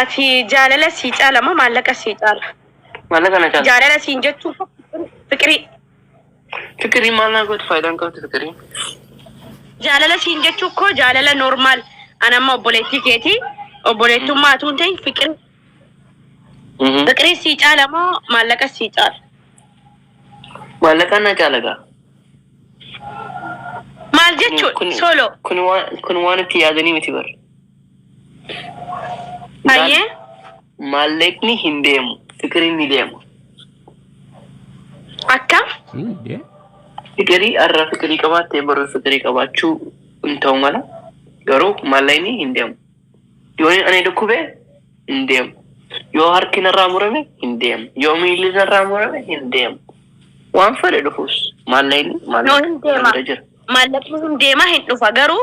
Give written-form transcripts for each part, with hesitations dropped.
Ati jaalala sii caala moo maallaqa sii caala? Maallaqa na caala. Jaalala siin jechuun fiqirii. Fiqirii maal naa gooti? Faayidaan qabdi fiqiriin. Jaalala siin jechuun koo jaalala normal. An amma obboleettii keetii obboleettummaa utuu hin ta'in fiqirii. Fiqirii sii caala moo maallaqa sii caala? Maallaqa na caala gaa. Maal jechuun solo? Kun waan itti yaadanii miti bar. Hayyee. Maallaqni hin deemu, fiqiriin ni deema. Akkam? Fiqirii har'a fiqirii qabaattee boru fiqirii qabaachuu hin ta'u mala. Garuu maallaqni hin deemu. Yoo ani dhukkube hin deemu. Yoo harki narraa murame hin deemu. Yoo miilli narraa murame hin deemu. Waan fedhe dhufus maallaqni No, maallaqa hin deema. bira jira. Maallaqni hin deema, hin dhufa, garuu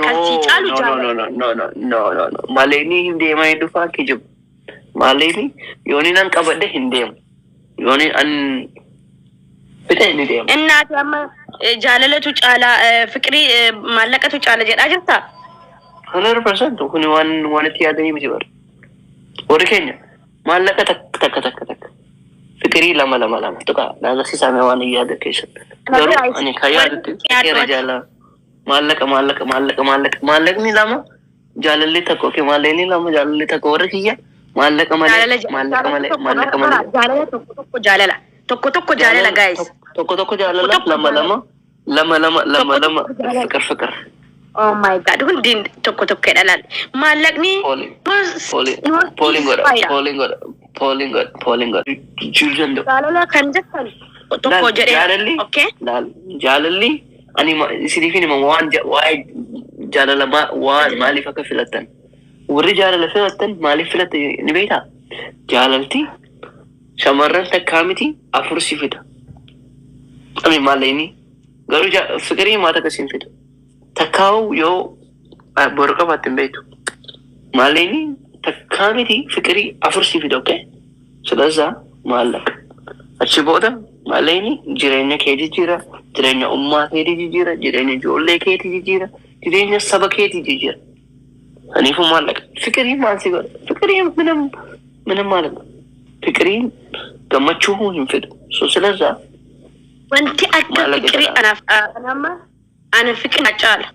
kan sii caalu No, no, jaalala. no, no, no, no, no, no. Maallaqni hin deema, hin dhufaa kijibu. Maallaqni yooni nan qabadhe hin deemu. Yooni an fixe ni deema. Innaati amma jaalalatu caala, fiqirii, maallaqatu caala jedhaa jirtaa? 100% kuni waan itti yaadanii miti bara. Warri keenya maallaqa takka takka takka takka. Fiqirii lama lama lama. Tuqa na agarsiisaa mee waan hin yaada keessatti. Garuu ani kan yaadutti fiqira jaalala. Maallaqa, maallaqa, maallaqa, maallaqa, maallaqni lama, jaalalli tokko. Okay, maallaqni lama, jaalalli tokko. Warri kiyya maallaqa malee Jaalala maallaqa jaalala malee tokko maallaqa malee. Jaalala tokko tokko, jaalala tokko tokko, jaalala guys. Tokko tokko jaalala tokko lama jaalala. Lama lama lama lama Tokko lama tokko jaalala. Fiqir fiqir. Oh my God, hundi tokko tokkodha laal. Maallaqni Pooliin pooliin pooliin godha, pooliin godha, pooliin godha, pooliin godha jiru danda'u. Jaalala kan jettan tokko Laal, jedhee. Jaalalli Okay. laal, jaalalli ani isiniif hin hima waan waa'ee jaalala waan maaliif akka filattan. Warri jaalala filattan maaliif filattan ni beektaa? Jaalalti shamarran takkaa miti, afur si fida. Ami maallaqni garuu fiqirii maa takka siin fida. Takkaa'u yoo boru qabaatte hin beektu. Maallaqni takkaa miti, fiqirii afur si fida, okay? ስለዛ maallaqa. Achi booda maallaqni jireenya kee jijjiira, jireenya ummaa keetii jijjiira, jireenya ijoollee keetii jijjiira, jireenya saba keetii jijjiira. Kanaafuu maallaqa. Fiqirii maal si godha? Fiqirii ምንም ምንም ማለት ነው። Fiqiriin gammachuu hin fidu. So ስለዛ Wanti akka maallaqa fiqirii jedha. Anaaf ana amma ana fiqirii na caala.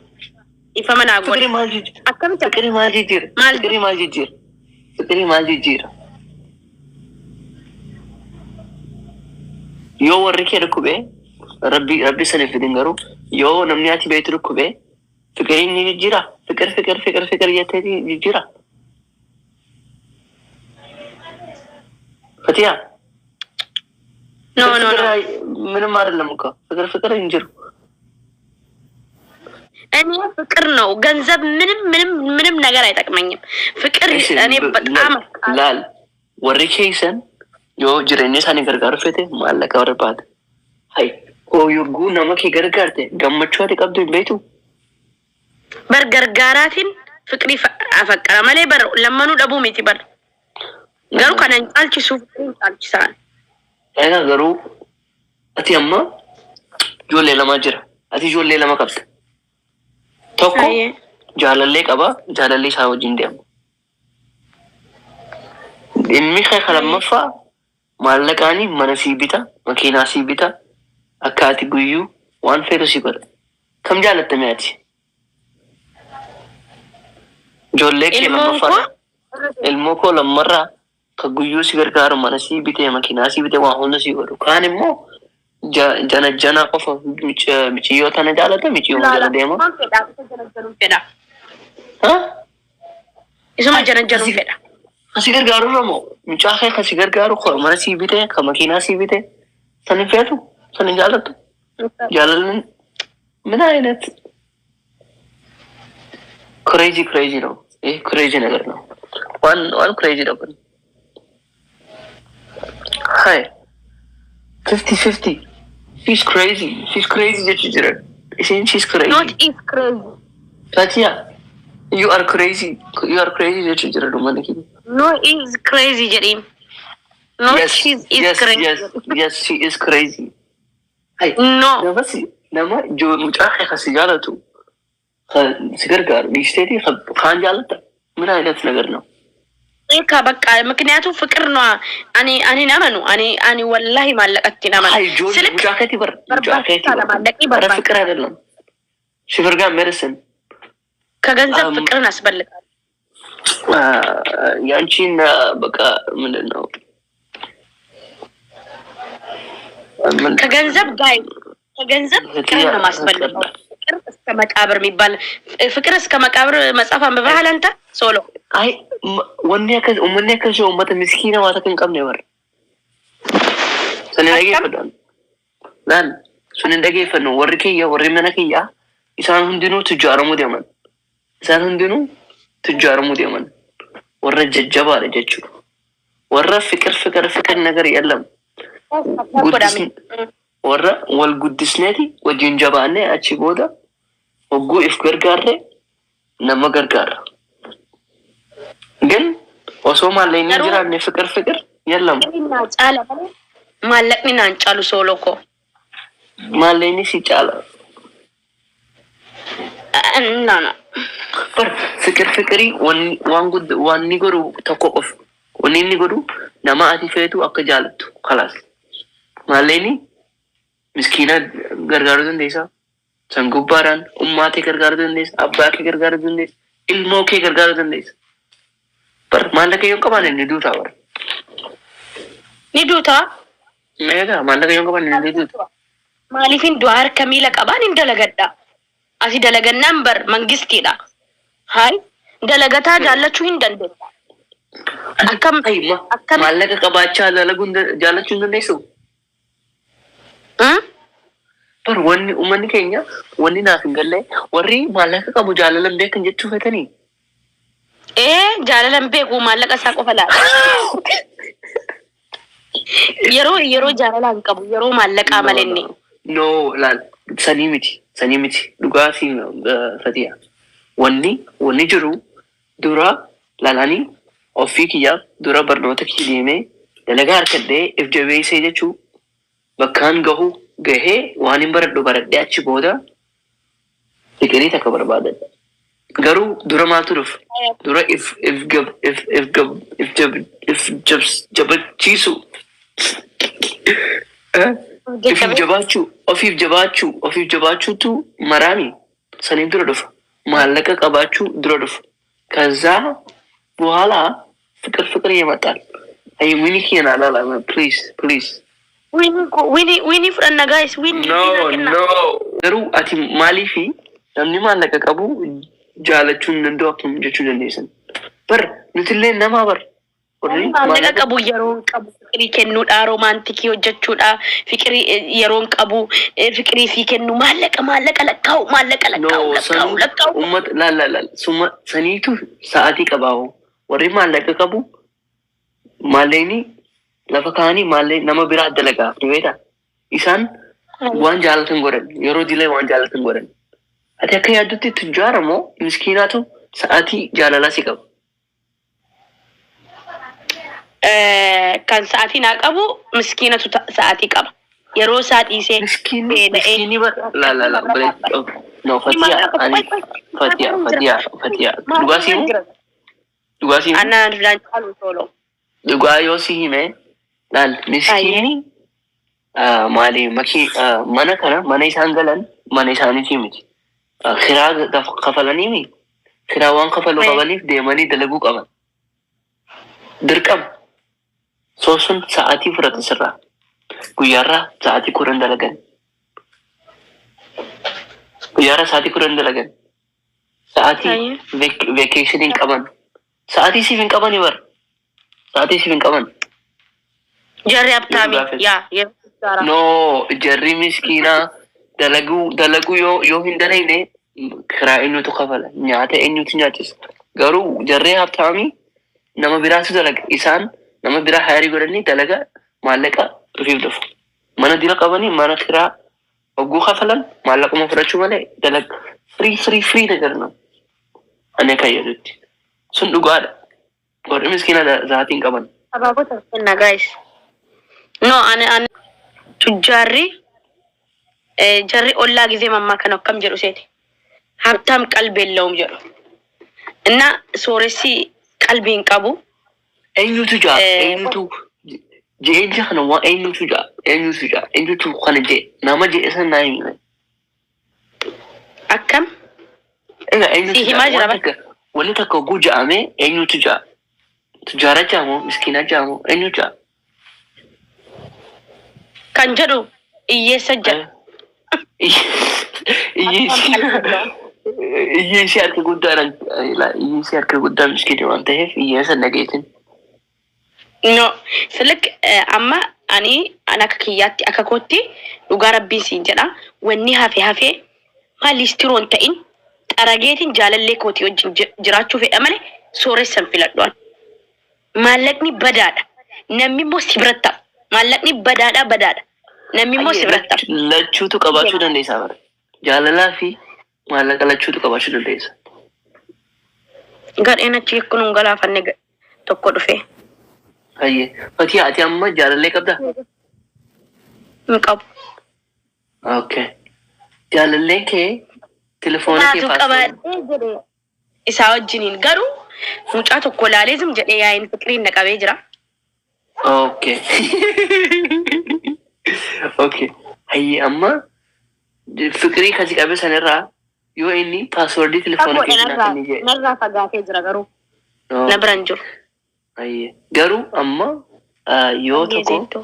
Ifa manaa godhe. Fiqirii maal jijjiira? Akkamitti? Fiqirii maal jijjiira? Maal? Fiqirii maal jijjiira? Fiqirii maal jijjiira? Yoo warri kee dhukkubee, rabbi rabbi sana hin fidin, garuu yoo namni ati beektu dhukkubee, fiqiriin ni jijjiira? Fiqir fiqir fiqir fiqir jettee jijjiira? Fatiyaa. No, no, no. ምንም አይደለም እኮ ፍቅር ፍቅር hin jiru. እኔ ፍቅር ነው። ገንዘብ ምንም ምንም ምንም ነገር አይጠቅመኝም። ፍቅር እኔ በጣም Laal, warri keessan yoo jireenya isaanii gargaaru fete maallaqa barbaada. Hay, hoo yogguu nama kee gargaarte gammachuu ati qabdu hin beektu? Bar gargaaraatiin fiqirii afaqqara malee bar lammanuu dhabuu miti bar. Garuu kana hin caalchisu, fiqiriin caalchisaan. Egaa garuu ati amma ijoollee lama jira. Ati ijoollee lama qabda. Tokko jaalallee qaba, jaalallee isaa wajjin deema. Inni kee kan lammaffaa maallaqaanii mana sii bita, makiinaa sii bita, akka ati guyyuu waan feetu sii godha. Kam jaalatta mee ati? Ijoollee kee Ilmoon lammaffaadha. Koo Ilmoo koo lammarraa ka guyyuu si gargaaru, mana sii bitee, makiinaa sii bitee, waan hunda sii godhu. Kaan immoo jana jana qofa miciyyoo tana jaalata, miciyyoo jala deema. Isuma fedha, isa janajjanuun fedha. Ha? Isuma janajjanuun fedha. Ka si gargaaru irra moo mucaa kee ka si gargaaru, ka mana sii bitee, ka makiinaa sii bitee san hin feetu, san hin jaalattu? Jaalalli ምን አይነት crazy crazy ነው። ይህ crazy ነገር ነው። waan waan crazy ነው። ግን hi, 50-50. She's crazy, she's crazy jechuu jiran isheen, she's crazy. Not is crazy. Fatiya, you are crazy, you are crazy jechuu jiran uummanni keenya. No is crazy jedhiin. Not Yes, she's is yes, crazy. Yes, she is crazy. Hay, No. nama si nama mucaa kee kan si jaalatu, kan si gargaaru dhiisteetii kaan jaalatta? ምን አይነት ነገር ነው? Eekaa bakka ምክንያቱም ፍቅር ነዋ ani hin amanu ani wallahi maallaqatti hin amanu. Hay ijoollee Silk mucaa keetii bar mucaa keetii barbaachisaadha bar. maallaqni Bara barbaachisa. ፍቅር አይደለም ሽፍር ጋር medicine. ከገንዘብ ፍቅርን አስበልጣለሁ። ያንቺን በቃ ምንድን ነው ከገንዘብ ጋር ከገንዘብ ፍቅርን ነው ማስበልጠው። ፍቅር እስከ መቃብር የሚባል ፍቅር እስከ መቃብር መጽሐፍ አንብበሃል አንተ ሶሎ? አይ wanni akkas uummanni akkasii uummata miskiina waa takka hin qabne bara. Sun hin dhageeffadhu. Laal sun hin dhageeffannu warri kiyya warri mana kiyya isaan hundinuu tujjaaramuu deeman. Isaan hundinuu tujjaaramuu deeman. Warra jajjabaadha jechuudha. Warra ፍቅር ፍቅር ፍቅር ነገር የለም. Warra wal guddisneeti wajjin jabaannee achi booda hogguu if gargaarre nama gargaara. ግን osoo maallaqni hin jiraanne ፍቅር ፍቅር የለም. Caala malee maallaqni naan caalu sooloo koo. Maallaqni si caala. No, no. Bar ፍቅር ፍቅrii wanni waan gudd waan inni godhu tokko qofa. Wanni inni godhu nama ati feetu akka jaalattu خلاص. Maallaqni miskiina gargaaruu dandeessa. San gubbaadhaan ummaa kee gargaaruu dandeessa. Abbaa kee gargaaruu dandeessa. Ilmoo kee gargaaruu dandeessa. Bar maallaqa yoo hin qabaanne ni duutaa bar. Ni duutaa? Egaa maallaqa yoo hin qabaanne ni duuta. Maaliifin du'a harka miila qabaan hin dalagadha. Asi dalagannaan bar mangistiidha. Hayi dalagataa jaallachuu hin dandeessa. Akkam Ay, akkam maallaqa qabaachaa dalaguu jaallachuu hin dandeessu. Hmm? Bar wanni uummanni keenya wanni naaf hin galle warri maallaqa qabu jaalala hin beekan jechuu fetanii. Ee, jaalala hin beeku, maallaqa isaa qofa laala. Yeroo jaalala hin qabu yeroo maallaqaa malee inni. No, laal sanii miti sanii miti dhugaatii fatiya. Wanni jiru dura laalanii ofii kiyyaaf dura barnoota kiyya deemee dalagaa harkadhee if jabeessee jechuu bakkaan gahu gahee waan hin baradhu baradhee achi booda fiqirii takka barbaadadha. Garuu dura maaltu dhufa? Dura if if gab if if gab if jab if jabs jabachiisu. Eh? Ofiif jabaachuu ofiif jabaachuu ofiif jabaachuutu maraami saniif dura dhufa. Maallaqa qabaachuu dura dhufa. ከዛ በኋላ ፍቅር ፍቅር ይመጣል። አይ win kiyya laala please, please. Win fudhanna guys, win. No, no. Garuu ati maaliifi namni maallaqa qabu jaalachuu hin danda'u akkam jechuu dandeessan? Bar nutillee namaa bar. Warri Maallaqa qabu yeroo hin qabu fiqirii kennuudha, romantic hojjechuudha, fiqirii yeroo hin qabu fiqirii fi kennu maallaqa maallaqa lakkaa'u maallaqa No, lakkaa'u lakkaa'u sanuu lakkaa'u. Uummata laal laal laal suma saniitu sa'aatii qabaa'u. Warri maallaqa qabu maallaqni lafa kaa'anii maallaqni nama biraa dalagaaf ni beektaa? Isaan waan jaalatan godhan yeroo dilee waan jaalatan godhan. Ati akka yaaddutti tujjaara moo miskiinaatu sa'aatii jaalalaa si qaba? Kan sa'aatii naa qabu miskiinatu sa'aatii qaba. Yeroo isaa dhiisee Miskiinni beela'ee. Miskiinni bar la la la no Fatiyaa ani Fatiyaa Fatiyaa Fatiyaa dhugaa si himu dhugaa si himu. Annaan filaan caalu toolo. Dhugaa yoo si hime laal miskiinni maali makii mana kana mana isaan galan mana isaaniitii miti. Kiraa kafalanii kiraa waan kafaluu qabaniif deemanii dalaguu qaban. Dirqama. Soo sun sa'aatii fudhata sirraa. Guyyaarraa sa'aatii 10 dalagan. Guyyaarraa sa'aatii 10 dalagan. Sa'aatii vacation hin qaban. Sa'aatii siif hin qabani bar. Sa'aatii siif hin qaban. Jarri habtaami yaa yeroo tujjaaraa. No, jarri miskiinaa dalaguu yoo hin dalagne kiraa eenyutu kafala? Nyaata eenyutu nyaachisa? Garuu jarri habtaamii nama biraatu dalaga. Isaan nama biraa hire godhanii dalaga maallaqa ofiif dhufu. Mana dira qabanii mana kiraa hogguu kafalan maallaquma fudhachuu malee dalaga free free free ነገር ነው. Ani akka yaadutti. Sun dhugaadha. Warri miskiinaa sa'aatii hin qaban. Abaabota kenna guys. No, ani tujjaarri jarri ollaa gizee mammaa kana akkam jedhu seeti. ሀብታም ቀልብ የለውም jedhu. እና sooressi qalbii hin qabu. Eenyutu jaa? Eenyutu je'eensa kana waa eenyutu jaa? Eenyutu jaa? Eenyutu kana jee? Nama je'e san naa himi. Akkam? Egaa eenyutu Si himaa jaa? jira Waan bara. takka wanni takka hogguu ja'ame eenyutu jaa? Tujaara jaa moo miskiina jaa moo eenyu jaa? Kan jedhu hiyyeessa jedha. Hiyyeessi hiyyeessi harka guddaadhaan hiyyeessi harka guddaa miskiina waan ta'eef hiyyeessa hin dhageessin. No, silik amma ani an akka kiyyaatti akka kootti dhugaa Rabbiin siin jedha, wanni hafe hafee maal listiroon ta'in xarageetiin jaalallee kootii wajjin jiraachuu fedha malee sooressa hin filadhu an. Maallaqni badaadha. Namni immoo si biratti hafa. Maallaqni badaadha badaadha. Namni immoo si Hayyee biratti hafa. Lachuutu qabaachuu dandeessaa bara. Jaalalaa fi maallaqa lachuutu qabaachuu dandeessa. Gadheen achi kun hin galaafanne tokko dhufee. Hayyee. Fatii, ati amma jaalallee qabdaa? Hin qabu. Okay. Jaalalleen kee telefoona kee Naatu password. Qabaadhee jedhe isaa wajjiniin garuu mucaa tokko laalee zum jedhee yaa'iin fiqiriin na qabee jira. Okay. Hayyee, amma fiqirii kasi qabe sanirraa yoo inni passwordii telefoona Fagoodha keetii naa narraa kenni jee. Narraa fagaatee jira garuu na bira hin jiru. Hayyee. Garuu amma yoo Hayyee tokko zeettoo.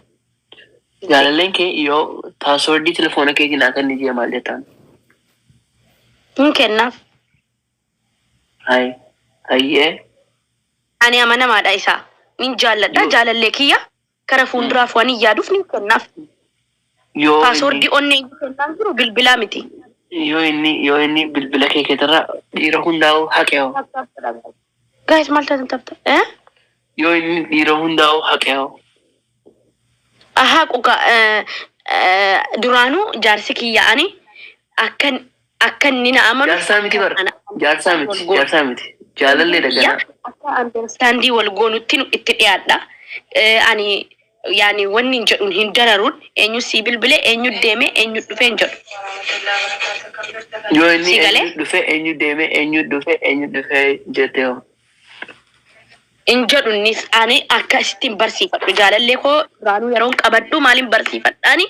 Jaalalleen kee yoo passwordii telefoona keetii naa kenni jee maal jettaan? Hin kennaaf. Hay. Hayyee. Ani amanamaadha isaa. Nin jaalladha Yoo jaalallee kiyya kara fuulduraaf waan hin yaaduuf nin kennaaf. Yoo inni Passwordii onnee iyyuu kennaan jiru bilbilaa miti. Yoo inni bilbila kee keetirraa dhiira hundaa'u haqe hoo? Guys, maal taatan tapta? Eh? Yoo inni dhiira hundaa'u haqe hoo? Ahaa, quqa duraanuu jaarsi kiyya ani akkan akka inni na amanu Jaarsaa miti bara. Ana Jaarsaa miti. wal goonu. Jaarsaa miti. Jaalalleedha Kiyya ganaa. akka understandii wal goonutti itti dhiyaadha. Ani yaani wanni hin jedhuun hin dararuun eenyu sii bilbile, eenyu deeme, eenyu dhufe hin jedhu. Yoo inni Si galee? Eenyu dhufe, eenyu deeme, eenyu dhufe, eenyu dhufe jette hoo? Hin jedhu innis. Ani akka isittiin barsiifadhu jaalallee koo duraanuu yeroon qabadhu maaliin barsiifadhaani,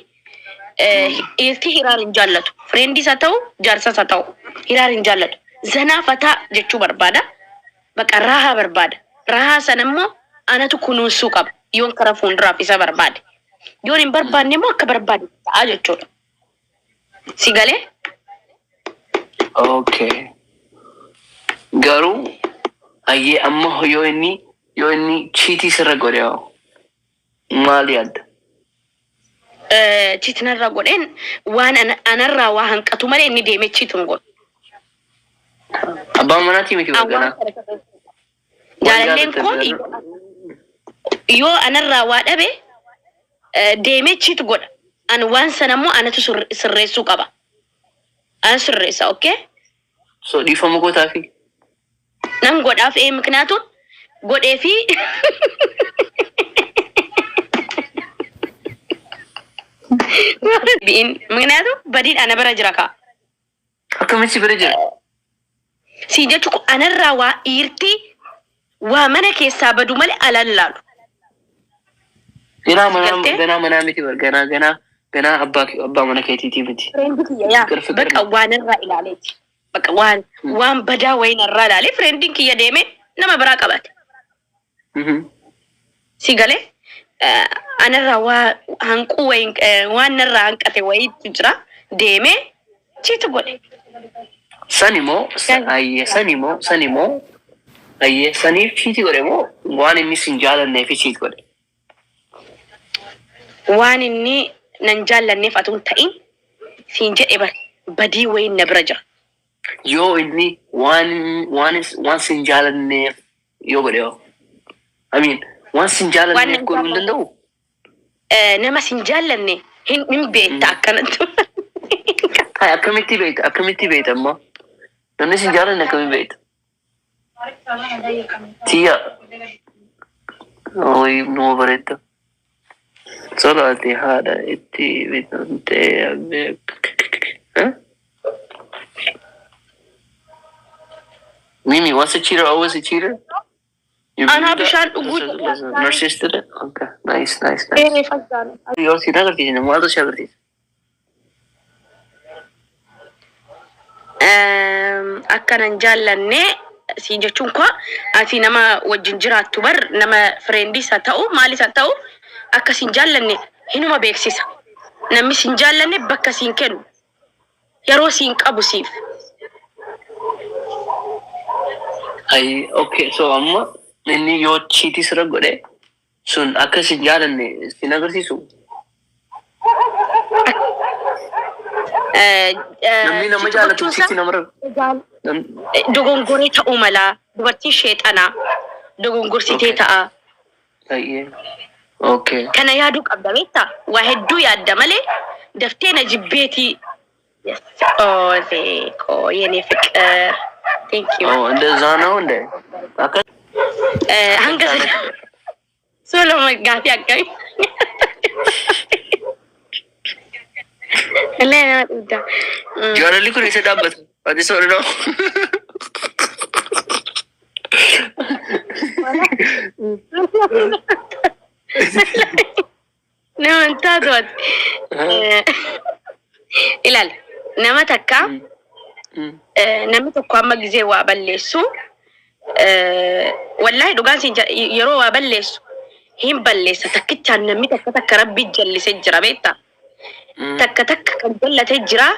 dhiirti hiraar hin jaallatu. Friendis haa ta'u, jaarsas haa ta'u, hiraar hin jaallatu. Zanaa fataa jechuu barbaada. Baqa raahaa barbaada. Raahaa sana immoo anatu kunuunsuu qaba. Yoon kara fuulduraaf isa barbaade. Yoon hin barbaanne immoo akka barbaade ta'a jechuudha. Si galee? Okay. Garuu hayyee, amma yoo inni cheatii sirra godhe hoo maal yaadda? Cheatinarra godheen waan anarraa waa hanqatu malee inni deemee cheat hin godhu. Abbaan manaatii miti An waan ganaa. kana sirreessuu Waan Jaalalleen jaalattan koo filadhu. Yoo anarraa waa dhabe deemee cheat godha. An waan sana immoo anatu sirreessuu qaba. An sirreessa, okay? So dhiifama gootaafi? Nan godhaaf ee, miknaatuun godhee fi bi'in miknaatu badiin ana bira jira kaa. Akkamitti bira jira? Si jechuun anarraa waa dhiirtii waa mana keessaa badu malee alaan laalu. Ganaa manaa Galtee? Ganaa manaa miti bar, ganaa ganaa ganaa abbaa mana keetiitii miti. Friendii kiyya yaa Fikir fikir. Baqa waan irraa ilaaleeti. Baqa waan badaa wayiin irraa ilaalee friendiin kiyya deemee nama biraa qabate. Si galee, anarraa waa hanquu wayiin waan narraa hanqate wayiitu jira, deemee cheat godhe. Sani moo hayyee, sani moo hayyee, saniif cheat godhe moo waan inni sin jaalanneef cheat godhe? Waan inni nan jaallanneef atuun ta'in siin jedhe bar, badii wayiin na bira jira. Yoo inni waan sin jaalanneef yoo godhe hoo? I mean, waan sin Waan jaalanneef nan godhuu hin jaallanne. danda'u? Nama sin jaallanne hin beekta akkanatti. Hai, akkamitti beekta? Akkamitti beekta ammoo? Namni sin jaalanne akkamitti beekta? Tiyya. Oyi, numa bareedda. Solaati haadha itti bitamtee. Huh? Mimi, once a cheater, always a cheater? You Anaa believe that? bishaan dhuguu That's a narcissist did it? Okay. Nice, nice, nice. jedhee fakkaata. Yoo si agarsiisne maaltu si agarsiisa? Akkanan jaallanne siin jechuun koo, ati nama wajjin jiraattu bar, nama friendis haa ta'u maalis haa ta'u, akka siin jaallanne hinuma beeksisa. Namni siin jaallanne bakka siin kennu, yeroo siin qabu siif. Ayi, okay, so amma inni yoo cheat sirra godhe sun akka si jaalanne sin agarsiisu? Namni nama Cheat jaalatu gochuunsaa cheat namarra dogongoree ta'uu mala. Dubartiin sheexanaa dogongorsitee ta'a. Ayyee. Okay. Kana yaaduu qabda, beektaa? Waa hedduu yaadda malee daftee na jibbeetii. Yes. Oh, ዜቆ የኔ ፍቅር, thank you. Oh, እንደዛ ነው እንደ akka Hanga Solomon gaafii akkamii? Illee nama dhibda. Jaalalli kun isa dhaabbata. Ati soodha. Nama hin taatu ati. Ilaali, nama takka, namni tokko amma gizee waa balleessu, wallaahi dhugaan siin jedha, yeroo waa balleessu hin balleessa takkichaan. Namni takka takka rabbi jallisee jira, beektaa? Takka takka kan jallatee jira,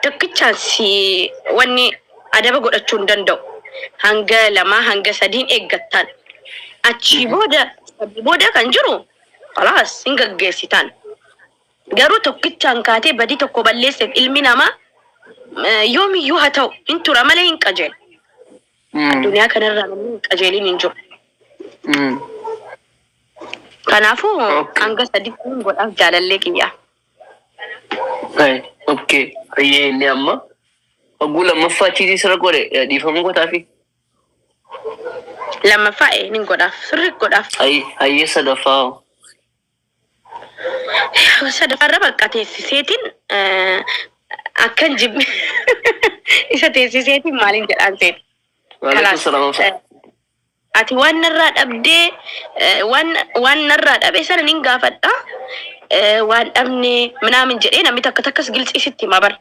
tokkichaan si wanni adaba godhachuu hin danda'u. Hanga lamaa hanga sadiin eeggattan. Achii booda, sadii booda kan jiru khalaas hin gaggeessitan. Garuu tokkichaan kaatee badii tokko balleesseef ilmi namaa yoomiyyuu haa ta'u hin tura malee hin qajeelu. Addunyaa kanarraa namni hin qajeelin hin jiru. Kanaafuu hanga sadiitti hin godhaaf jaalallee kiyyaa. Okay. Hayyee, inni amma hogguu lammaffaa cheat sirra godhe dhiifama gootaafi? Lammaffaa ee, nin godhaaf, sirri godhaaf. Hayyee, sadaffaa hoo? Sadaffaarra bakka teessiseetiin akkan jibbe isa teessiseetiin maaliin jedhaan seeta. Waalaikum Kalaas salaam. Ati waan narraa dhabdee, waan narraa dhabe sana nin gaafadha. Waan dhabne minaamin jedhee namni takka takkas gilxii sitti hima bara.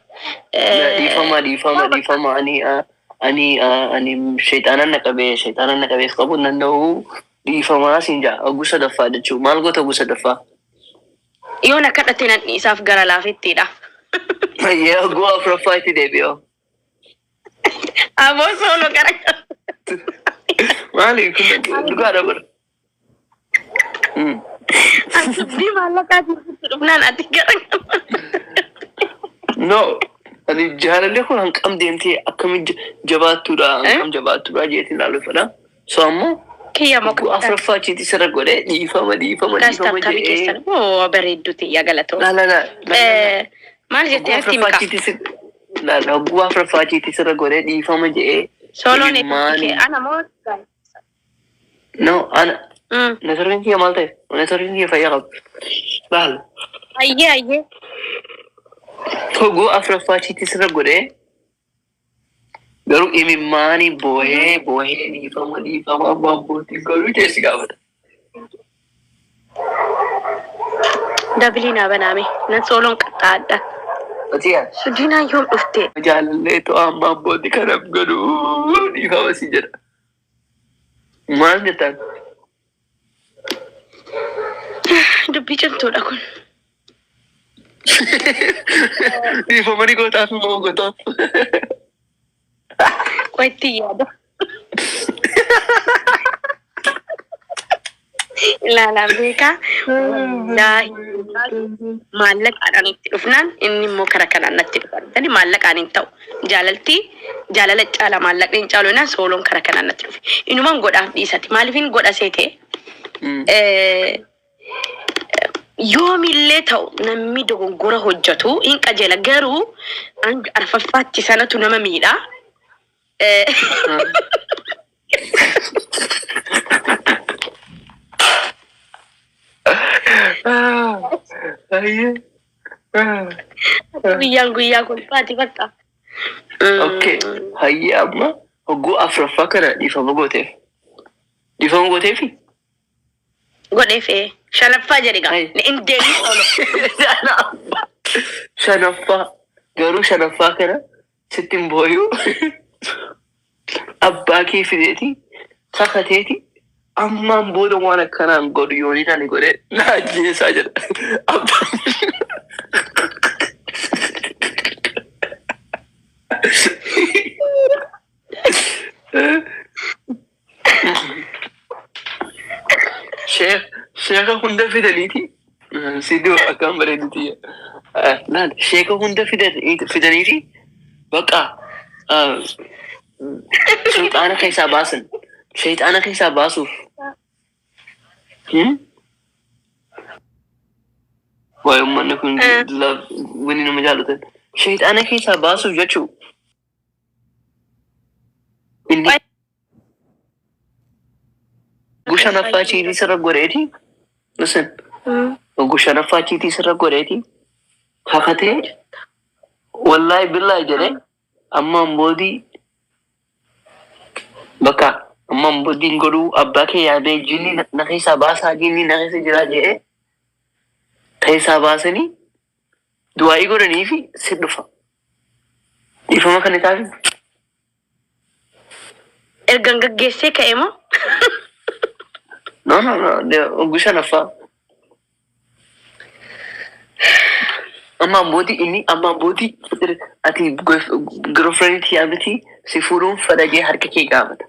Dhiifama, dhiifama, dhiifama, ani sheexaanan na qabee, sheexaanan na qabeef qabuu hin danda'u, dhiifamaa siin jaa hogguu sadaffaa jechuu maal goota hogguu sadaffaa? Yoo na kadhate nan dhiisaaf, gara laafettiidha. Hayyee, hogguu afuraffaa itti deebi'oo. Aboo soolo gara. Maali kun, dhugaadha bara. Ati dubbii maallaqaatiin sitti dhufnaan ati gara. No, ani jaalalli kun hanqam deemtee akkami jabaattuudha, hanqam jabaattuudha jeetiin ilaalu fedha. So ammoo Kiyya hogguu mokaa. afuraffaa cheat sirra godhee dhiifama, dhiifama, Gaas dhiifama taaptaabii jedhee. keessan oo bareeddu tiyya, galatoo. La la la la la. Maal Hogguu jettee natti afuraffaa himka? cheat sirra la la, hogguu afuraffaa cheat sirra godhee dhiifama jedhee Sooloon eebbifti imimmaanii. kee ana moo? No, ana networkiin kiyya maal ta'e? Networkiin kiyya fayyaa qaba. Laal. Ayyee ayyee. Hogguu afuraffaa cheat sirra godhee garuu imimmaanii boohee boohee dhiifama, dhiifama, amma abbootiin garuu keessi gaafata. Dabilii naa banaame nan sooloon qaxxaadha. Atiyaa. Sudiinaan yoom dhufte? Jaalallee to'aa, amma abbootii kanaaf godhuu dhiifama si jedha. Maal jettaan? Dubbii cimtuudha kun. Dhiifama ni gootaaf immoo gootaaf. Qoitti yaada. Ilaalaa beekaa. Wallaahi maallaqaadhaan itti dhufnaan inni immoo kara kanaan natti dhufa. Tani maallaqaan hin ta'u. Jaalalti jaalala caala, maallaqni hin caalu jennaan sooloon kara kanaan natti dhufe. Inumaan godhaaf dhiisati. Maaliif hin godha seete? Yoomillee ta'u namni dogongora hojjetu hin qajeela, garuu hanga arfaffaatti sanatu nama miidha. Ayyee. Guyyaan guyyaa kolfaati bakka. Okay. Hayyee, amma hogguu afuraffaa kana dhiifama gooteef. Dhiifama gooteefi? Godheef ee. Shanaffaa jedhi gaa. Hai. Hin deebiin oolu. Shanaffaa. Shanaffaa. Garuu shanaffaa kana sitti hin booyu. Abbaa kee fideeti kakateeti ammaan booda waan akkanaan godhu yooniin ani godhe na ajjeesaa jedha. Abbaan. Sheeka hunda fidaniiti. Siduu akkam bareeduti. Laal sheeka hunda fidaniiti bakka shayxaana keessaa baasan. Shayxaana keessaa baasuuf. Waa'ee uummanni kun wanni nama jaallatan. Shayxaana keessaa baasuuf jechuu. Inni Oguu shanaffaa chiitii sirra godheeti. Listen. Oguu shanaffaa chiitii sirra godheeti. Kakatee wallaahi billaahi jedhee ammaan boodii bakka ammaan boodii hin godhuu abbaa kee yaamee jinni na keessaa baasaa jinni na keessa jiraa jedhee keessaa baasanii du'aa'ii godhanii fi si dhufa. Dhiifama kan isaaf Ergan gaggeessee ka'e moo? No, no, no. Oguu shanaffaa. Ammaan boodii inni ammaan boodii ati girlfriend tiyaa miti si fuudhuun fedha jee harka kee gaafata.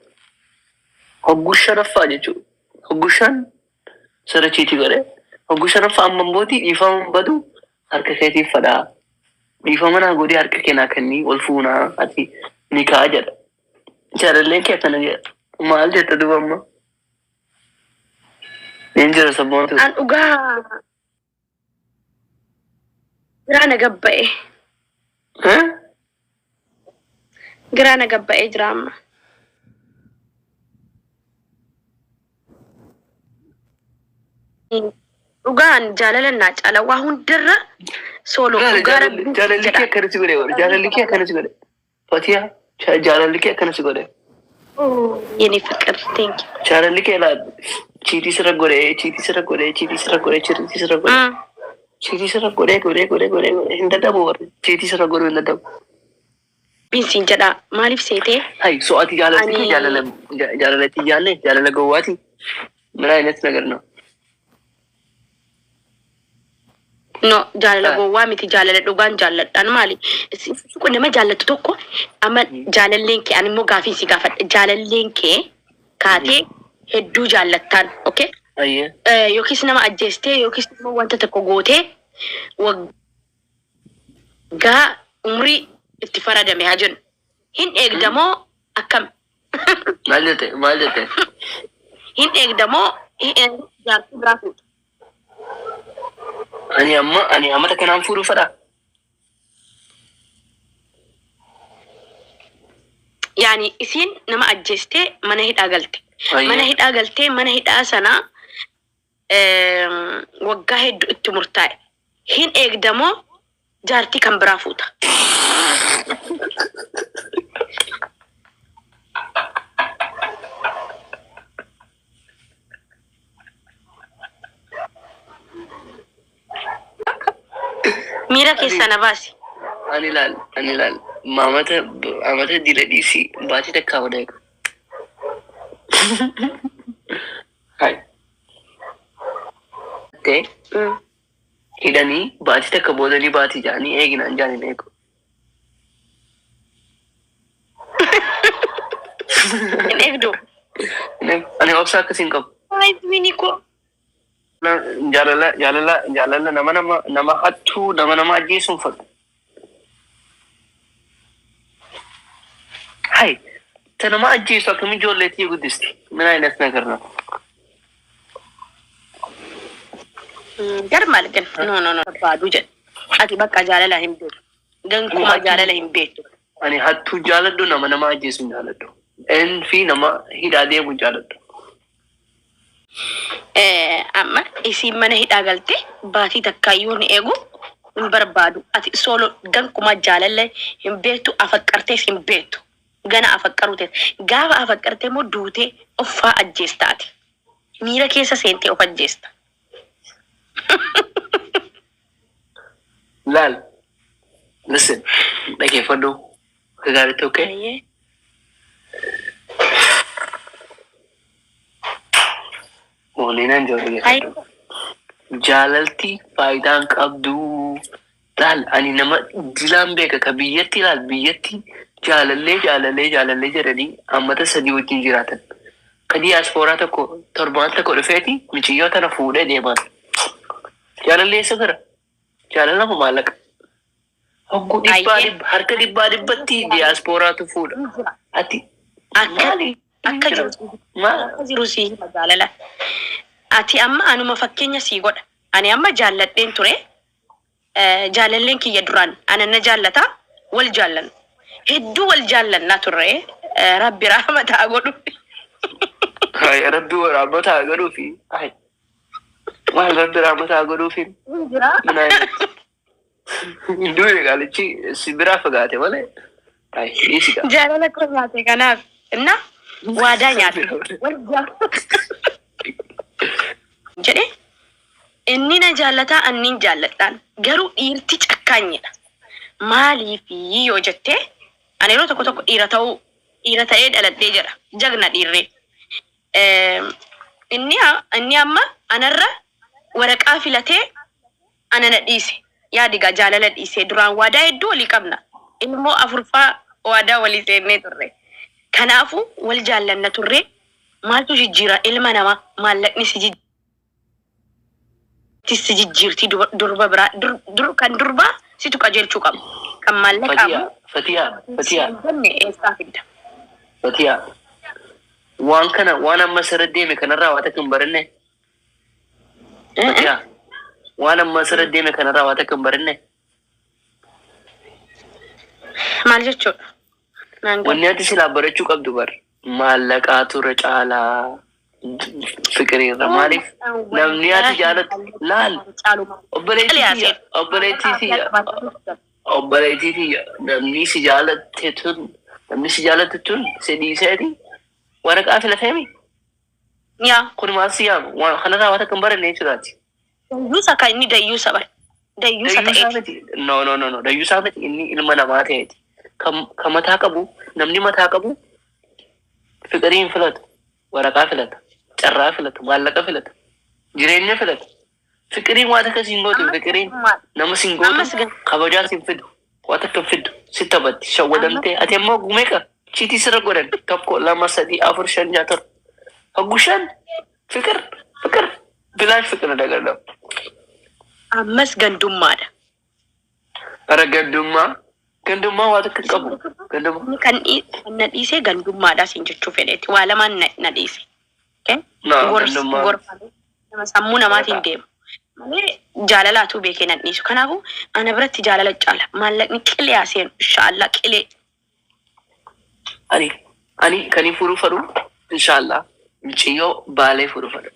Hogguu shanaffaa jechuudha. Hogguu shan sirra chiitii godhe. Hogguu shanaffaa ammaan boodii dhiifama hin badu harka keetiin fedhaa. Dhiifama naa godhii harka kee naa kennii wal fuunaa ati ni ka'a jedha. Jaalalleen kee akkana jedha. Maal jetta duuba amma? Niin jira sabboontu. An dhugaa giraa na gabba'e. Eh? Giraa na gabba'ee jira amma. Dhugaan jaalala naa caala waa hundarra soolo Jaalala dhugaa jaalalli rabbii jaalalli kee jedha. akkana si godhe warra jaalalli kee akkana si godhe. Fatiha jaalalli kee akkana si godhe. የኔ ፍቅር thank you. Jaalalli kee laa chiitii sirra godhe chiitii sirra godhe chiitii sirra godhe chiitii sirra godhe chiitii sirra godhe godhe godhe godhe godhe hin dadhabu warri chiitii sirra godhuu hin dadhabu. Rabbiin siin jedha maaliif seetee Hay so ati jaalalli kee ani jaalala jaalalatti jaalle jaalala gowwaati. ምን አይነት ነገር ነው? No, jaalala gowwaa miti, jaalala dhugaan jaalladhaan maali? Kun nama jaallattu tokko amma jaalalleen kee ani immoo gaafii si gaafadha. Jaalalleen kee kaatee hedduu jaallattaan, okay? Ayyee. Yookiis nama ajjeestee yookiis immoo wanta tokko gootee waggaa umrii itti faradame haa jennu. Hin eegdamoo akkam? Maal jette? Maal jette? Hin eegdamoo jaartii biraa fuudha? Ani amma ani amata kanaan fuudhuu fedha. Yaani isiin nama ajjeestee mana hidhaa galte. Mana Ayyee. hidhaa galtee mana hidhaa sana waggaa hedduu itti murtaa'e. Hin eegdamoo jaartii kan biraa fuuta? Miira Ani keessaa na baasi. ani laal ani laal maamata amata dila dhiisii baatii takkaa wada eegu. Hai. Tee hidhanii baatii takka boodanii baatii jaanii eeginaan jaaniin eegu. Hin eegdu. Ani obsa akkasii hin qabu. Ay, wini koo. Jaalala jaalala jaalala nama nama nama hattuu nama nama ajjeesuun fadhu. Hai ta nama ajjeesu akkami ijoolleetii guddisti? ምን አይነት ነገር ነው? Gar maal gan? No, no, no. Barbaadu jedhe. Ati bakka jaalala hin beektu. Ani Gankumaa hattuu jaalala hin beektu. ani hattuu jaaladhu nama nama ajjeesu hin jaaladhu. En fi nama hidhaa deemu hin jaaladhu. Amma isiin mana hidhaa galte baatii takkaayyuu hin eegu hin barbaadu. Ati soolo gankumaa jaalala hin beektu afaqqartees hin beektu. Gana afaqqaruu teessa. Gaafa afaqqarte immoo duutee offaa ajjeesta ati. Miira keessa seentee of ajjeesta. Laal, listen, dhageeffadhu akka gaariitti, okay? Ayyee. Waliinan jiru, dhageeffadhu. Jaalalti faayidaan qabdu. Laal, ani nama dilaan beeka ka biyyatti, laal, biyyatti jaalallee jaalallee jaalallee jedhanii ammata 3 wajjin jiraatan. Ka diyaaspooraa tokko torbaan tokko dhufeeti miciyyoo tana fuudhee deemaan. Jaalallee eessa gara? Jaalala moo maallaqa? Hogguu dhibbaa Ayyee. dhibba harka dhibbaa dhibbatti diyaaspooraatu fuudha. Ati Akka maali? akka Jira. jiru Maal? akka jiru sii hima jaalala. Ati amma anuma fakkeenya sii godha. Ani amma jaalladheen ture. Jaalalleen kiyya duraan ana na jaallata, wal jaallanna. Hedduu wal jaallannaa turre, Rabbi rahmata haa godhu. Ay, Rabbi rahmata haa godhuufi. Ay, maal Rabbi rahmata haa godhuufi? Jira. Minaa hin duune, qaalichi si biraa fagaate malee. Ay, dhiisi gaa. Jaalala koo nyaate kanaaf. Inna waadaa nyaate. Wal jaallatu jedhe, inni na jaallataa, annin jaalladhaan, garuu dhiirti cakkaanyidha. Maaliifi yoo jettee, ani yeroo tokko tokko dhiira ta'uu, dhiira ta'ee dhaladhee jedha. Jagna dhiirree. Inni amma anarra waraqaa filatee ana na dhiise. Yaadigaa jaalala dhiisee, duraan waadaa hedduu walii qabna. Ilmoo afurfaa waadaa walii seennee turre. Kanaafuu wal jaallanna turre. Maaltu jijjiira ilma namaa? Maallaqni si si jijjiirtii durba biraa dur kan durbaa situ qajeelchuu qaba. Kan maallaqaa Fatiyaa, immoo Fatiyaa, Fatiyaa, si hin jenne eessaa fidda? Fatiyaa. Waan kana, waan amma asirra deeme kanarraa waa takka hin baranne. Fatiyaa, waan amma asirra deeme kanarraa waa takka hin baranne. Maal jechuudha? Naan galu. Wanni ati silaa barachuu qabdu bar maallaqaatu irra caalaa fiqiriirra. Maaliif namni ati jaalattu, laal, obboleettii tiyya, obboleettii tiyya, obboleettii tiyya, namni si jaalatte tun, namni si jaalatte tun si dhiiseeti waraqaa filateemi. Yaa. Kun maal si yaamu? Waan kanarraa waan takka hin baranne jechuudhaati. Dayyuusa kan inni dayyuusa bara. Dayyuusa Dayyuusaa ta'eeti. miti. No, no, no, no. Dayyuusaa miti, inni ilma namaa ta'eeti. Kan mataa qabu, namni mataa qabu fiqirii hin filatu. Waraqaa filata. Carraa filata. Maallaqa filata. Jireenya filata. Fiqiriin waan takka siin gootu. Ammas Fiqiriin gandummaadha. nama siin gootu. Ammas Kabajaa siin fidu. Waan takka hin fidu. Si taphatti. Shawwadamtee. Ati ammoo meeqa? Chiitii sirra godhan. Tokko, lama, sadii, afur, shan, ja'a, torba. Hoggu shan. Fiqir. Fiqir. Bilaash fiqir dagadam. Ammas gandummaadha. Bara gandummaa. Gandummaa waa takka hin qabu. Gandummaa. Inni kan na dhiisee gandummaadha siin jechuu fedheeti. Waa lamaan na dhiise. Okay? No, gandummaa. Gorfame nama sammuu namaatiin Waraqaa. deemu. Malee jaalalaatu beekee nan dhiisu. Kanaafuu ana biratti jaalala caala. Maallaqni qilee haa seenu. Inshaallah qilee. Ani kan fuudhuu fedhu, inshaallah, mucayyoo Baalee fuudhuu fedha.